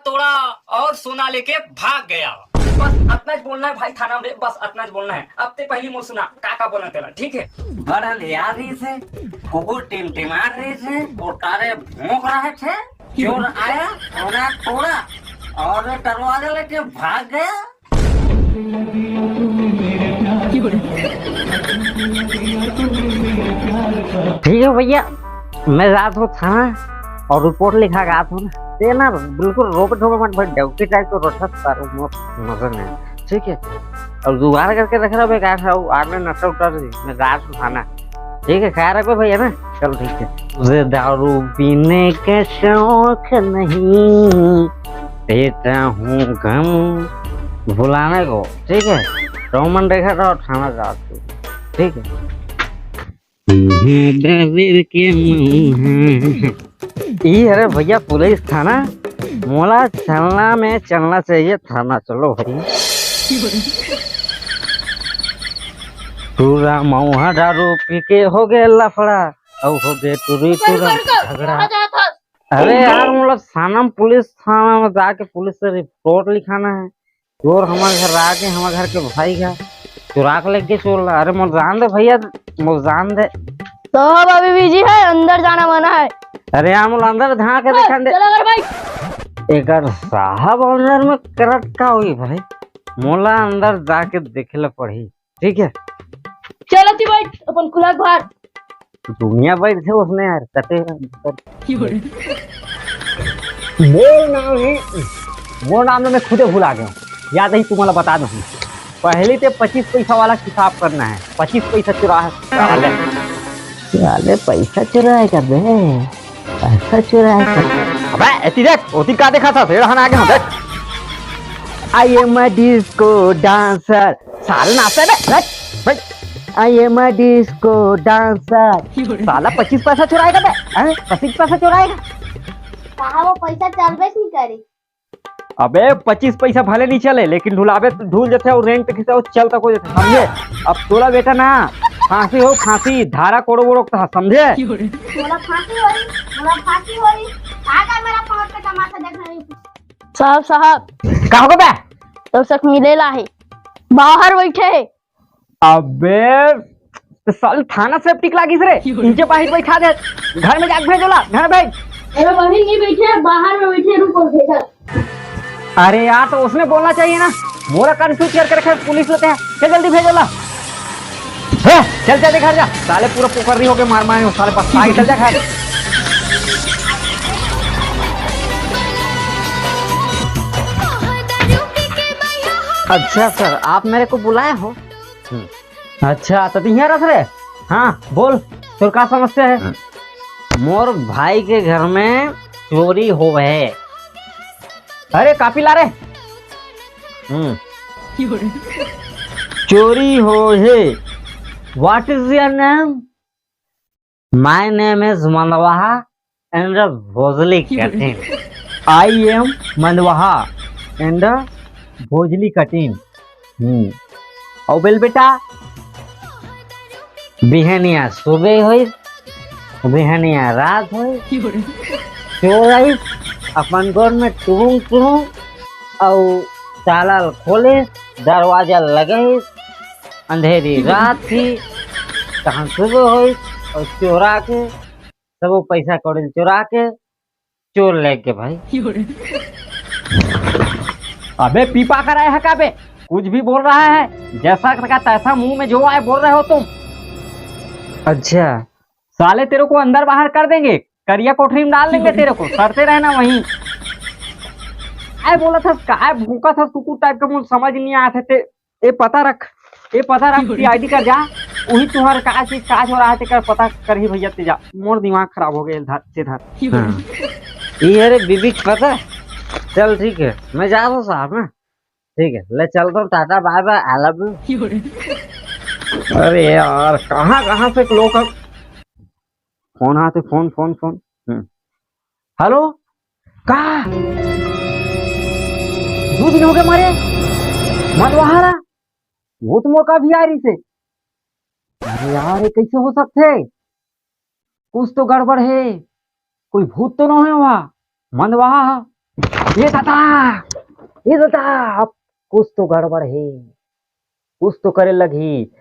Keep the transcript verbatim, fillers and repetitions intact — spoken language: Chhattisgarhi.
तोड़ा और सोना लेके भाग गया। बस अतना ज बोलना है भाई थाना में, बस अतना ज बोलना है। अब ते पहली मोर सुना, का का बोलना तेला, ठीक है? बड़ हलियार रहिस हे, कुकुर टिमटिमार रहिस हे, कोटारे भोंक रहे थे, चोर आया, सोना तोड़ा और दरवाजा लेके भाग गया। ठीक है भैया, मैं जात हूँ थाना और रिपोर्ट लिखा के आत हूँ ना। ते ना बिल्कुल रोक ठोक मत भाई, डौकी टाइप को रोटा तारो मत, मजा नहीं। ठीक है, और जुगाड़ करके रख रहा बेकार है, वो आने नशा उतार दी, मैं जात हूँ थाना। ठीक है, ख्याल रखो भैया ना, चलो ठीक है। तुझे दारू पीने का शौक नहीं, देता हूँ गम भुलाने को, ठीक है? रोमन देखा था और थाना जात तू, ठीक है? तुझे दर्द के मुंह। ई अरे भैया पुलिस थाना, मोला चलना में चलना चाहिए थाना, चलो भाई। पूरा मऊहा दारू पी के हो गए लफड़ा, अउ हो गए टुरी टुरा झगड़ा। अरे यार, मतलब थाना में, पुलिस थाना में जाके पुलिस से रिपोर्ट लिखाना है। चोर हमारे घर आके हमारे घर के भाई का चुरा के लेके चोर ला। अरे मोर जान दे भैया, मोर जान दे। तो अब अभी बिजी है, अंदर जाना मना है। अरे यार, मोला अंदर झांक के देखा दे। चलो घर भाई। एकर साहब अंदर में करत का होई भाई? मोला अंदर जाके देखे ला पड़ही। ठीक है, चल अति बैठ अपन कुलक भार। दुनिया बैठ थे उसने यार कते। मोर नाम ही, मोर नाम में खुदे भुला गया हूँ। याद ही तुम्हारा बता दूँ, पहले ते पच्चीस पैसा वाला हिसाब करना है, पच्चीस पैसा चुरा है साले। साले पैसा चुराए कर दे, पैसा चुराए कर दे। अबे एती देख, ओती का देखा था, फेर हन आगे हम देख। I am a disco dancer। साला नाचता है बे, हट, हट। I am a disco dancer। साला पच्चीस पैसा चुराएगा बे, हैं? पच्चीस पैसा चुराएगा। कहा वो पैसा चलबे नहीं करे। अबे पच्चीस पैसा भले नहीं चले, लेकिन ढुलाबे तो ढुल जाते और रेंट खींचा वो चल तक हो जाते, समझे? अब तोला बेटा ना फांसी हो फांसी, धारा कोड़ो बोड़ो कहा, समझे? मोला फांसी होई, मोला फांसी होई। आ गया मेरा पहुंच पे तमाशा देखने। साहब, साहब। का होगा बे? तो सक मिले ला है, बाहर बैठे है। अबे, तो साल थाना से टिक लागिस रे। इनके बाहर बैठा दे, घर में जाके भेजो ला, घर में भेज। अरे, वहीं नहीं बैठे, बाहर में बैठे, रुको, भेजा। अरे यार, तो उसने बोलना चाहिए ना, मोला कंफ्यूज करके रखे, पुलिस लेते हैं। चल जल्दी भेजो ला। हे, चल जल्दी घर जा, साले पूरा पोकर नहीं होके मार मारे हो, साले पास आगे चल जा घर। अच्छा सर, आप मेरे को बुलाए हो? हम्म। अच्छा, तो तू यहाँ रह रे? हाँ, बोल, तोर का समस्या है? हम्म। मोर भाई के घर में चोरी होवे हे। अरे, कापी ला रे। हम्म। चोरी होहे। What is your name? My name is मंदवाहा and Bhojali cutting. I am मंदवाहा and Bhojali कटिन। हम्म। अउ बोल बेटा, बिहनिया सुबह होई, बिहनिया रात होई, चोर आई अपन गोड़ में टुहुम टुहुम, अउ ताला ल खोले, दरवाजा लगे, अंधेरी रात थी, तहन सुबह होई, अउ चोरा के, सब वो पैसा कौड़ी चोरा के, चोर लेके भाई। अबे पीपा कर रहा है का बे? कुछ भी बोल रहा है, जैसा का तैसा मुंह में जो आए बोल रहे हो तुम। अच्छा। साले तेरे को अंदर बाहर कर देंगे, करिया कोठरी में डाल देंगे तेरे को, सड़ते रहना वहीं। आए बोला था, काय भूखा था कुकुर टाइप का, मुझे समझ नहीं आया था ते। ए पता रख, ए पता रख, सीआईडी कर जा, वही तुहर का चीज का हो रहा है, तेकर पता करही भैया, ते जा। मोर दिमाग खराब हो गया धर से धर। हाँ। ये अरे बीबी के पता, चल ठीक है, मैं जा रहा हूँ साहब ना, ठीक है, ले चल दो, tata bye bye, I love you. अरे यार, कहाँ कहाँ से लोग अब फोन आते, फोन, फोन, फोन। हम्म। हेलो, का? दो दिन हो गए मारे, मत वहारा, वो तो मोर का भी आ रही से। अरे यार, ये कैसे हो सकते? कुछ तो गड़बड़ है, कोई भूत तो नहीं है वहाँ, मंदवाहा। ये दादा, ये दादा, अब कुछ तो गड़बड़ हे, कुछ तो करे लगही।